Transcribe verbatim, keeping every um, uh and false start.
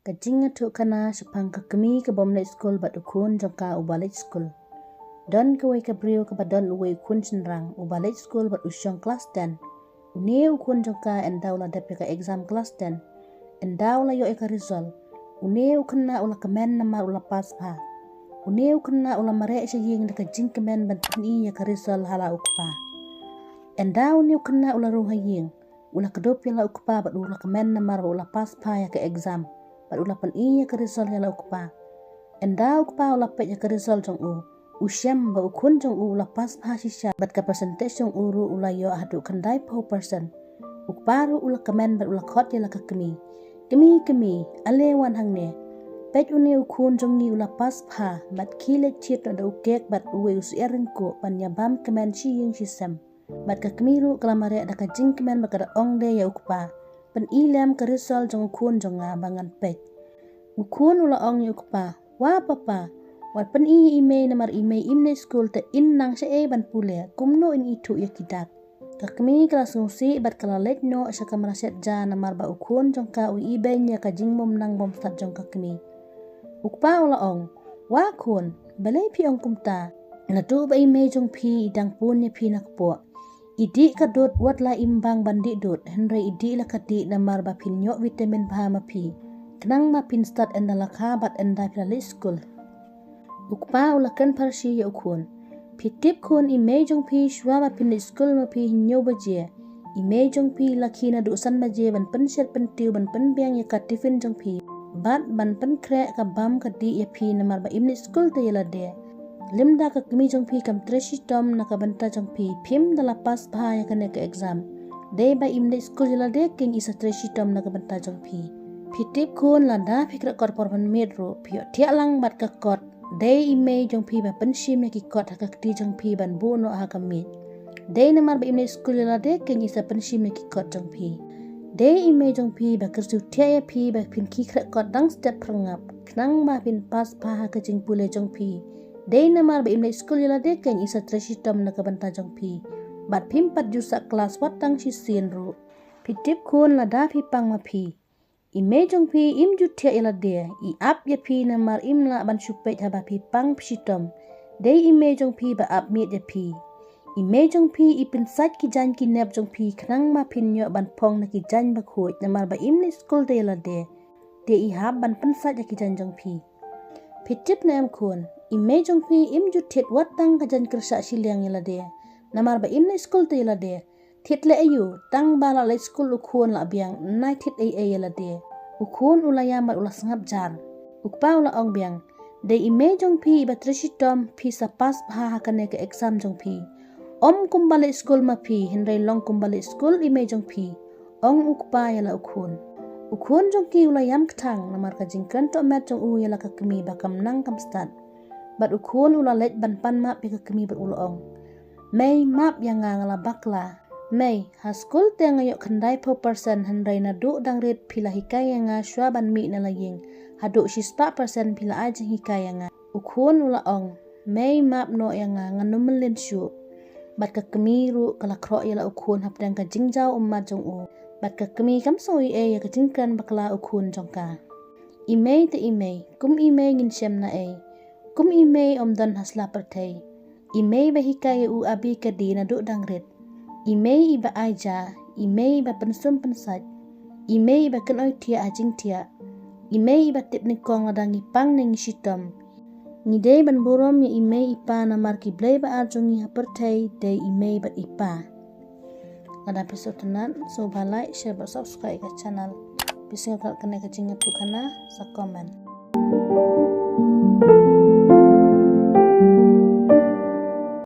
Ka jingïathuhkhana shaphang ka kmie ka bym leit skul bad u khun jong ka uba leit skul. Don kawei ka briew kaba don uwei u khun shynrang uba leit skul bad u shong klas ten. Une u khun jong ka ynda u la dep ïa ka exam klas ten, ynda u la ïoh ïa ka result, une u khynnah u la kmen namar u la pass bha. Une u khynnah u la mareh sha ïing da ka jingkmen ban pyni ïa ka result ha la u kpa. Ynda une u khynnah u la rung ha ïing, u la kdup ïa la u kpa bad u la kmen namar ba u la pass bha ïa ka exam bad u la pyni ïa ka result ïa la u kpa. Ynda u kpa u la peit ïa ka result jong u, u shem ba u khun jong u u la pass bha shisha bad ka percentage jong u ruh u la ïoh haduh khyndai phew percent. U kpa ruh u la kmen bad u la khot ïa la ka kmie. Kmie, kmie, ale wan hangne. Peit, une u khun jong ngi u la pass bha bad khie leit thied noh da u kek bad uwei u syiar ryngkuh ban ïa bam kmen shi ïing shi sem. Bad ka kmie ruh ka la mareh da ka jingkmen bad ka da ong de ïa u kpa, pyni lem ka result jong u khun jong nga ba ngan peit. U khun u la ong ïa u kpa, wa papa, wat pyni ïa i mei namar i mei im leit skul te in nang shaei ban pule, kumno in ithuh ïa ki dak. Ka kmie ka la sngewsih bad ka la leit noh sha kamra shet ja namar ba u khun jong ka u ibeiñ ïa ka jingmumnang bymstad jong ka kmie. U kpa u la ong, wa khun, balei phi ong kumta? Naduh ba i mei jong phi i dang pun ïa phi na kpoh, i dih ka dud wat la im bang ban dih dud, hynrei i dih la ka dih namar ba phin ïoh vitamin bha ma phi, khnang ma phin stad ynda la kha bad ynda phi la leit skul. U kpa u la kren pharshi ïa u khun, phi tip khun, i mei jong phi shuwa ba phin leit skul ma phi hynñiew baje, i mei jong phi la khie naduh san baje ban pynshet pyntiew ban pynbiang ïa ka tiffin jong phi bad ban pynkhreh ka bam ka dih ïa phi namar ba im leit skul te ïa lade. Lymda ka kmie jong phi kam trei shitom na ka bynta jong phi, phim da la pass bha ïa kane ka exam. Dei ba im leit skul ïa lade keiñ i sa trei shitom na ka bynta jong phi. Phi tip khun, lada phi khreh kot por ban miet ruh phi ïoh thiah lang bad ka kot. Dei i mei jong phi ba pynshim ïa ki kot ha ka kti jong phi ban buh noh ha ka miej. Dei namar ba im leit skul ïa lade keiñ i sa pynshim ïa ki kot jong phi. Dei i mei jong phi ba kyrsiew thiah ïa phi ba phin khie khreh kot dang step pyrngap, khnang ba phin pass bha ha ka jingpule jong phi. Dei namar ba im leit skul ïa lade keiñ i sa trei shitom na ka bynta jong phi. Bad phim pat ju sah klas wat tang shisien ruh. Phi tip khun, lada phi pang ma phi, i mei jong phi im ju thiah ïa lade, i ap ïa phi namar im lah ban shu peit haba phi pang phi shitom. Dei i mei jong phi ba ap miet ïa phi. I mei jong phi i pynsait ki jaiñ ki nep jong phi khnang ba phin ïoh ban phong na ki jaiñ bakhuid namar ba im leit skul te ïa lade. Te i hap ban pynsait ïa ki jaiñ jong phi. Phi tip ne em khun, i mei jong phi im ju thied wat tang ka jaiñ kyrshah shiliang ïa lade namar ba im leit skul te ïa lade. Thied leh aïu, tang ba la leit skul u khun la biang, nai thied ei ei ïa lade. U khun u la ïam bad u la sngap jar. U kpa u la ong biang, dei i mei jong phi iba trei shitom phi sa pass bha ha kane ka exam jong phi. Ym kumba leit skul ma phi, hynrei long kumba leit skul i mei jong phi, ong u kpa ïa la u khun. U khun jong ki u la ïam kthang namar ka jingkren tohmet jong u ïa la ka kmie ba kam nang kam stad. Bad u khun u la leit ban pan map ïa ka kmie bad u la ong, mei, map ïa nga, nga la bakla. Mei, ha skul te nga ïoh khyndai phew percent, hynrei naduh dang rit phi la hikai ïa nga shuwa ban mih na la ïing. Haduh shispah percent phi la ai jinghikai ïa nga. U khun u la ong, mei, map noh ïa nga, ngan ym mlien shuh. Bad ka kmie ruh ka la khroh ïa la u khun hapdeng ka jingjaw ummat jong u. Bad ka kmie kam sngew ei ei ïa ka jingkren bakla u khun jong ka. I mei te i mei, kum i mei ngin shem na ei? Kum i mei ym don ha sla pyrthei. I mei ba hikai ïa u A B C D naduh dang rit. I mei iba ai ja, i mei iba pynsum pynsait. I mei iba kynoi thiah ha jingthiah. I mei iba tip nyngkong lada ngi pang ne ngi shitom. Ngi dei ban burom ïa i mei i pa namar ki blei ba ar jong ngi ha pyrthei dei i mei bad i pa. Lada phi sngewtynnat, sngewbha like, share bad subscribe ka channel. Phi sngewtynnat kane ka jingïathuhkhana, sa comment.